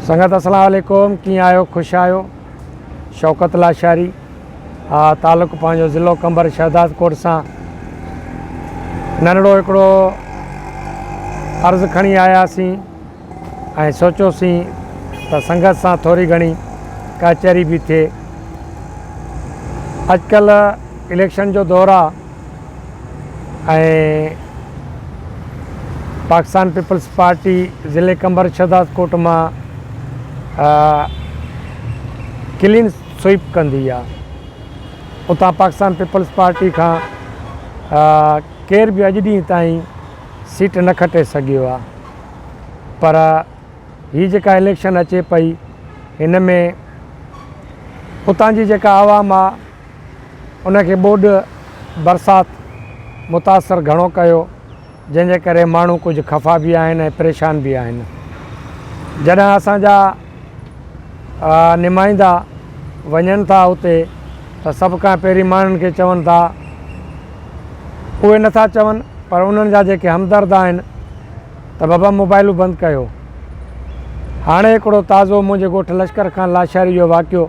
سنگت اسلام عليڪم ڪيئن آهيو خوش آهيو شوڪت لاشاري ها تعلق پنهنجو ضلعو قمبر شهداد ڪوٽ سان ننڍڙو هڪڙو عرض کڻي آياسين ۽ سوچيوسين ته سنگت سان ٿوري گهڻي ڪچهري به ٿئي اڄڪلهه اليڪشن جو دور آ ۽ پاڪستان پيپلز پارٽي ضلعي قمبر شهدادڪوٽ مان ڪلين سوئپ ڪندي آ اتان پاڪستان پيپلز پارٽي کان ڪير به اڄ ڏينهن تائين سيٽ نه کٽي سگهيو آ پر هي جيڪا اليڪشن اچي پئي هن ۾ اتان جي جيڪا عوام آ ان کي ٻوڏ برسات متاثر گهڻو ڪيو جنهن جي ڪري ماڻهو ڪجهه خفا به آهن ۽ پريشان به آهن جڏهن اسان جا نمائندا وڃن ٿا اتي ته سڀ کان پهرين ماڻهن کي چون ٿا اهي نٿا چون پر انهن جا جيڪي همدرد آهن ته بابا موبائلون بند ڪيو هاڻي هڪڙو تازو منهنجي ڳوٺ لشڪر خان لاشاري جو واقعو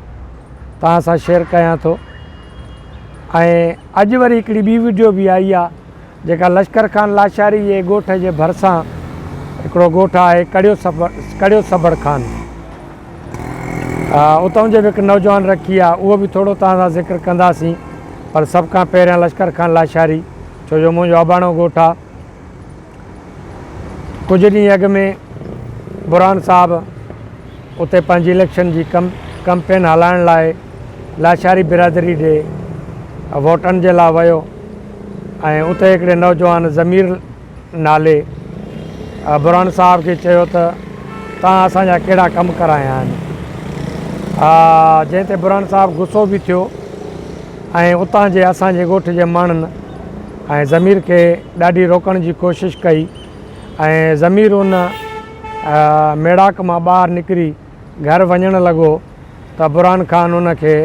توهان سان شيئر ڪيان ٿو ۽ اڄ وري هڪڙي ٻي وڊيو به آئي آ جيڪا لشڪر خان لاشاري جي ڳوٺ جي ڀرسان هڪڙو ڳوٺ آهي ڪڙيو سبڙ ڪڙيو سبڙ خان اتان جي به هڪ نوجوان رکي آ اهو به ٿورو توهان سان ذڪر ڪنداسين پر سڀ کان پهريان لشڪر خان لاشاري ڇو جو منهنجو اباڻو ڳوٺ آ ڪجهه ڏينهن اڳ ۾ برهان صاحب اتي پنهنجي اليڪشن جي ڪمپين هلائڻ لاء لاشاري برادري ڏي ووٽن جي لاء ويو ۽ اتي هڪڙي نوجوان ضمير نالي برهان صاحب کي چيو ته توهان اسان جا ڪهڙا ڪم ڪرايا آهن جنهن تي برهان صاحب غصو به ٿيو ۽ اتان جي اسان جي ڳوٺ جي ماڻهن ۽ ضمير کي ڏاڍي روڪڻ جي ڪوشش ڪئي ۽ ضمير ان ميڙاڪ مان ٻاهر نڪري گهر وڃڻ لڳو ته برهان خان ان کي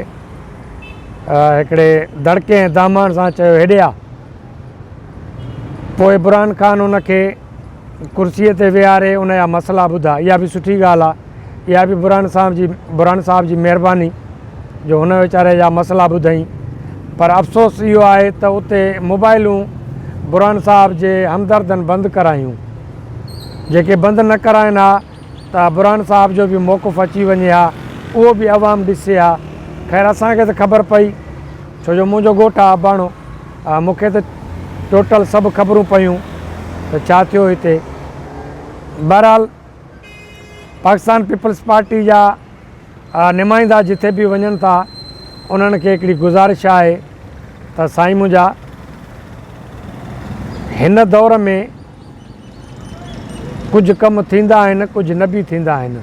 هڪڙي دڙڪي ۽ دامان سان چيو هيڏي آ. پوء برهان خان ان کي ڪرسيء تي ويهاري ان جا مسئلا ٻڌا. اها به سٺي ڳالهه آ. اها به برهان صاحب جي برهان صاحب جي مهرباني جو هن ويچاري جا مسئلا ٻڌائين. پر افسوس اهو آهي ته اتي موبائلون برهان صاحب جي همدردن بند ڪرايون. جيڪي بند نه ڪرائن ها ته برهان صاحب جو به موقف اچي وڃي ها، اهو به عوام ڏسي ها. خير اسان کي ته خبر پئي، ڇو جو منهنجو ڳوٺ آ اباڻو. مون کي ته ٽوٽل سڀ خبرون پيون ته ڇا ٿيو هتي. بهرحال پاڪستان پيپلز پارٽي جا نمائندا جٿي به وڃن ٿا انهن کي هڪڙي گذارش آهي ته سائين منهنجا هن دور ۾ ڪجهه ڪم ٿيندا آهن ڪجهه نه به ٿيندا آهن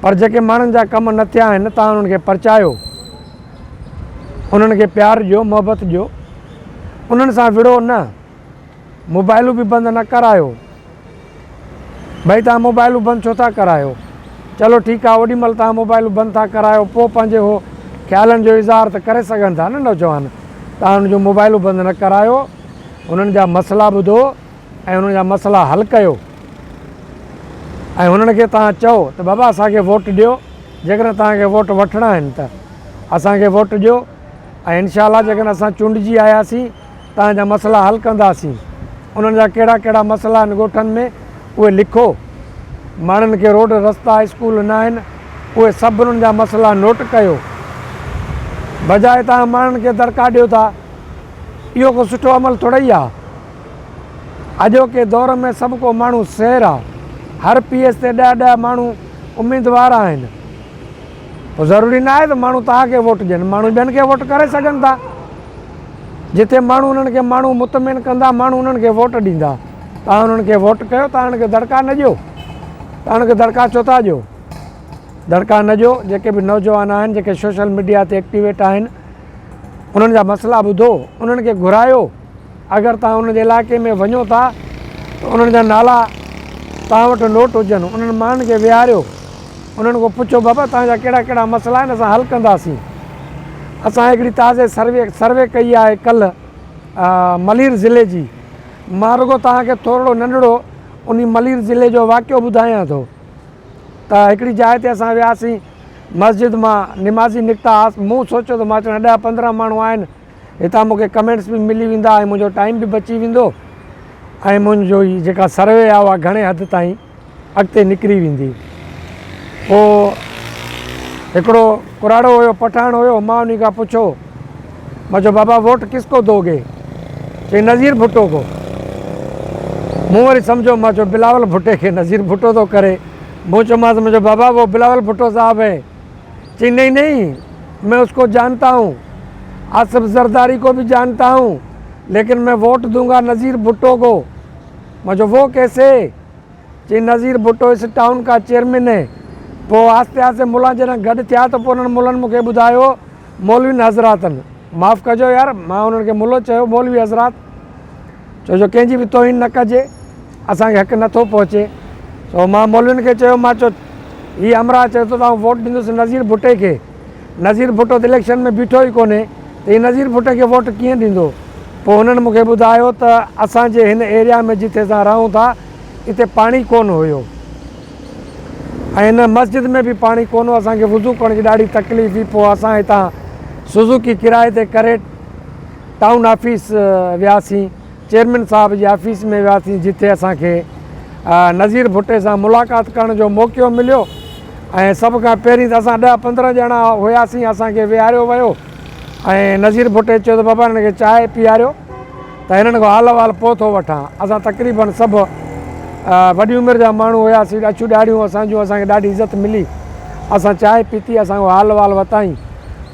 پر جيڪي ماڻهن جا ڪم نه ٿيا آهن تان انهن کي پرچايو انهن کي پيار ڏيو، محبت ڏيو، انهن سان وڙهو نه، موبائلون به بند نه ڪرايو، ڀئي توهان موبائلون بند ڇو ٿا ڪرايو، چلو ٺيڪ آهي اوڏي مهل توهان موبائلون بند ٿا ڪرايو پوء پنهنجي هو خيالن جو اظهار ته ڪري سگهن ٿا نه نوجوان، توهان انهن جون موبائلون بند نه ڪرايو، انهن جا مسئلا ٻڌو ۽ انهن جا مسئلا حل ڪيو ۽ هنن کي توهان چئو ته بابا اسان کي ووٽ ڏيو، جيڪڏهن توهان کي ووٽ وٺڻا آهن ته اسان کي ووٽ ڏيو ۽ انشاء الله جيڪڏهن اسان چونڊجي آياسين توهان جا مسئلا حل ڪنداسين. انهن جا ڪهڙا ڪهڙا مسئلا آهن ڳوٺن ۾ اهي لکو. ماڻهن کي روڊ رستا اسڪول نه آهن اهي سڀ انهن جا مسئلا نوٽ ڪيو. بجاء توهان ماڻهن کي دڙڪا ڏيو ٿا اهو ڪو سٺو عمل ٿورئي آهي. اڄوڪي دور ۾ سڀ ڪو ماڻهو سير آ. هر پي ايس تي ڏهه ڏهه ماڻهو اميدوار آهن. پوء ضروري نه آهي ته ماڻهو توهان کي ووٽ ڏين، ماڻهو ٻين کي ووٽ ڪري سگهن ٿا. جتي ماڻهو انهن کي ماڻهو مطمئن ڪندا، ماڻهو انهن کي ووٽ ڏيندا. توهان انهن کي ووٽ ڪيو، توهان انهن کي دڙڪا نه ڏيو. توهان انهن کي دڙڪا ڇو ٿا ڏيو؟ دڙڪا نه ڏيو. جيڪي به نوجوان آهن، جيڪي سوشل ميڊيا تي ايڪٽيويٽ آهن، انهن جا مسئلا ٻڌو، انهن کي گهرايو. اگر توهان انهن جي علائقي ۾ وڃو ٿا ته انهن جا نالا توهان وٽ نوٽ هجن، انهن ماڻهن کي ويهاريو، انهن کان پڇو بابا توهان جا ڪهڙا ڪهڙا مسئلا آهن اسان حل ڪنداسين. اسان هڪڙي تازي سروي سروي ڪئي آهي ڪلهه ملير ضلعي جي، مان رڳو توهان کي ٿورڙو ننڍڙو انهي ملير ضلعي جو واقعو ٻڌايان ٿو. ته هڪڙي جاء تي اسان وياسين مسجد مان نمازي نڪتا هئا مون سوچيو ته مان چوڻ ڏهه پندرهن ماڻهو آهن هتان مون کي ڪمينٽس به ملي ويندا ۽ منهنجو ٽائيم به بچي ويندو ۽ منهنجو هي جيڪا سروي آهي اها گهڻي حد تائين اڳتي نڪري ويندي. پوء هڪڙو ڪراڙو هيو پٺاڻ هيو مان انهي کان پڇيو مان چيو بابا ووٽ ڪس ڪو دوگي؟ چئي نظير ڀٽو ڪو. مون وري سمجهيو مان چيو بلاول ڀٽي کي نظير ڀٽو ٿو ڪري. مون چيومانس مان چيو بابا وہ بلاول ڀٽو صاحب هين. چئي نهين نهين مين اس ڪو جانتا هون آصف زرداري ڪو به جانتا هون ليڪن مين ووٽ دونگا نظير ڀٽو ڪو. مان چيو وہ ڪيسي؟ چئي نظير ڀٽو اس ٽائون ڪا چيئرمين هي. پوء آهستي آهستي ملان جڏهن گڏ ٿيا ته پوء انهن ملن مون کي ٻڌايو مولوين حضراتن معاف ڪجو يار مان انهن کي ملو چيو مولوي حضرات ڇو جو ڪنهن جي به توهين نه ڪجي اسان کي حق نه ٿو پهچي سو مان مولوين کي چيو مان چيو هي همراهه چئي ٿو ته آئون ووٽ ڏيندس نظير ڀٽي کي نظير ڀٽو ته اليڪشن ۾ بيٺو ئي ڪونهي ته هي نظير ڀٽي کي ووٽ ڪيئن ڏيندو؟ پوء هنن مون کي ٻڌايو ته اسان جي هن ايريا ۾ جتي اسان رهون ٿا اتي پاڻي ڪونه هيو ۽ هن مسجد ۾ به پاڻي ڪونه هو اسان کي وضو ڪرڻ جي ڏاڍي تڪليف هئي پوء اسان هتان سوزوڪي ڪرائي تي ڪري ٽائون آفيس وياسين چيئرمين صاحب جي آفيس ۾ وياسين جتي اسان کي نظير ڀٽي سان ملاقات ڪرڻ جو موقعو مليو ۽ سڀ کان پهرين ته اسان ڏهه پندرهن ڄڻا هياسين اسان کي ويهاريو ويو ۽ نظير ڀٽي چيو ته بابا هنن کي چانهه پياريو ته هنن کان حال احوال پوء ٿو وٺان اسان تقريبن سڀ وڏي عمر جا ماڻهو هياسين اڇيون ڏاڙهيون اسان جون اسان کي ڏاڍي عزت ملي اسان چانهه پيتي اسان کان حال احوال وتائين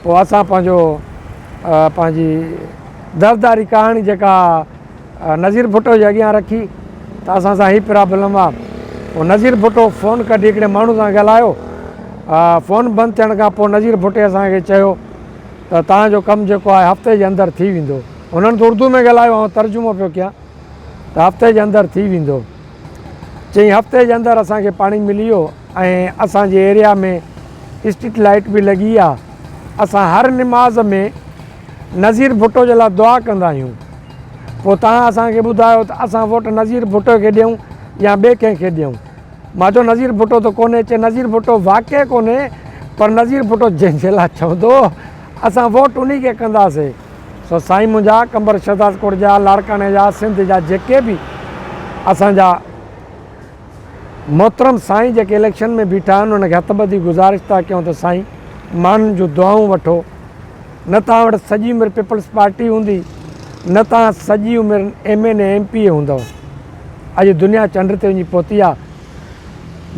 پوء اسان پنهنجو پنهنجي درداري ڪهاڻي جيڪا نظير ڀٽو جي اڳيان رکي ته اسان سان هي پرابلم آ پوء نظير ڀٽو فون ڪڍي هڪڙي ماڻهو سان ڳالهايو فون بند ٿيڻ کان پوء نظير ڀٽي اسان کي چيو ته توهان جو ڪم جيڪو آهي هفتي جي اندر ٿي ويندو هنن ته اردو ۾ ڳالهايو آئون ترجمو پيو ڪيان ته هفتي جي اندر ٿي ويندو چئين هفتي جي اندر اسان کي پاڻي ملي ويو ۽ اسان جي ايريا ۾ اسٽريٽ لائيٽ به لڳي آ اسان هر نماز ۾ نظير ڀٽو جي لاء دعا ڪندا آهيون پوء توهان اسان کي ٻڌايو ته اسان ووٽ نظير ڀٽو کي ڏيون يا ٻئي ڪنهن کي ڏيون مان چيو نظير ڀٽو ته ڪونهي چي نظير ڀٽو واقعي ڪونهي پر نظير ڀٽو جنهن جي لاء چوندو اسان ووٽ انهي کي ڪنداسي سو سائين منهنجا قمبر شهدادڪوٽ جا لاڙڪاڻي جا سنڌ جا جيڪي به اسان جا محترم سائين جيڪي اليڪشن ۾ بيٺا آهن انهن کي هٿ ٻڌي گذارش ٿا ڪيون ته سائين ماڻهن جون دعائون وٺو نه توهان وٽ سڄي عمر پيپلز پارٽي هوندي نه توهان سڄي عمر M N A M P A هوندؤ اڄ دنيا چنڊ تي وڃي پهتي آ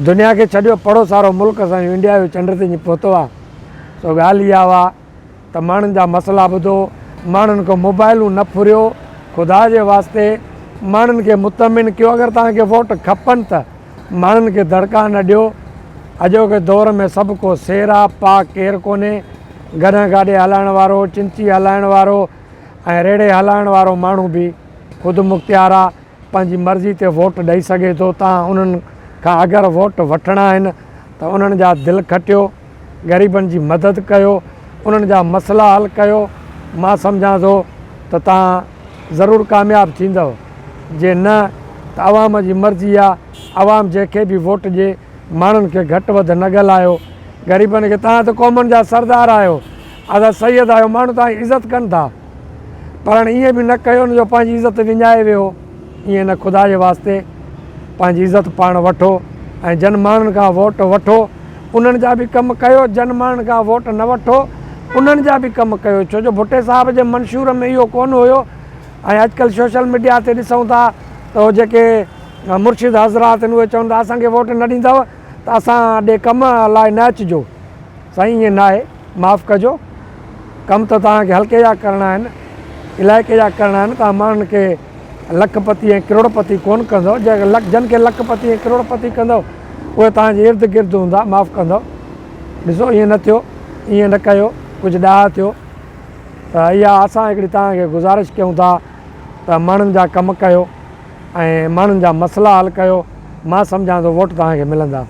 دنيا کي ڇڏيو پڙو سارو ملڪ اسان جو انڊيا جو چنڊ تي وڃي پهتو آ سو ڳالهه اها آ ته ماڻهن جا مسئلا ٻڌو، ماڻهن کان موبائلون نه ڦريو، خدا جي واسطي ماڻهن کي مطمئن ڪيو، اگر توهان کي ووٽ کپن ته ماڻهن کي دڙڪا نه ڏيو، اڄوڪي دور ۾ سڀ ڪو سير آ، پاڪ ڪير ڪونهي، گڏهه گاڏي هلائڻ وارو، چنچي هلائڻ وارو ۽ ريڙهي هلائڻ وارو ماڻهو به خودمختيار آ، پنهنجي مرضي تي ووٽ ڏئي سگهي ٿو، توهان انهن کان اگر ووٽ وٺڻا آهن ته انهن جا دل کٽيو. غريبن جي مدد ڪيو، انهن جا مسئلا حل ڪيو، مان سمجهان ٿو ته توهان ضرور ڪامياب ٿيندؤ، جي نه ته عوام جي مرضي آ، عوام جنهن کي به ووٽ ڏي، ماڻهن کي گهٽ وڌ نه ڳالهايو، غريبن کي توهان ته قومن جا سردار آهيو، اسان سيد آهيو، ماڻهو توهان جي عزت ڪن ٿا، پر هاڻي ائين به نه ڪيو نه جو پنهنجي عزت وڃائي ويهو. ائين نه خدا جي واسطي پنهنجي عزت پاڻ وٺو ۽ جن ماڻهن کان ووٽ وٺو انهن جا به ڪم ڪيو جن ماڻهن کان ووٽ نه وٺو انهن جا به ڪم ڪيو ڇو جو ڀٽي صاحب جي منشور ۾ اهو ڪونه هيو ۽ اڄڪلهه سوشل ميڊيا تي ڏسون ٿا ته اهي جيڪي مرشد حضرات آهن اهي چون ٿا اسان کي ووٽ نه ڏيندؤ ته اسان ڏي ڪم لاء نه اچجو سائين ائين ناهي معاف ڪجو ڪم ته توهان کي حلقي جا ڪرڻا آهن علائقي جا ڪرڻا آهن توهان ماڻهن کي لک پتي ۽ ڪروڙ پتي ڪونه ڪندؤ جن کي لک پتي ۽ ڪروڙ پتي ڪندؤ اهي توهان جي ارد گرد هوندا معاف ڪندؤ ڏسو ائين نه ٿيو ائين نه ڪيو ڪجهه ڏاها ٿيو ته اها اسان هڪڙي توهان کي گذارش ڪيون ٿا ته ماڻهن جا ڪم ڪيو ۽ ماڻهن جا مسئلا حل ڪيو مان سمجهان ٿو ووٽ توهان کي ملندا.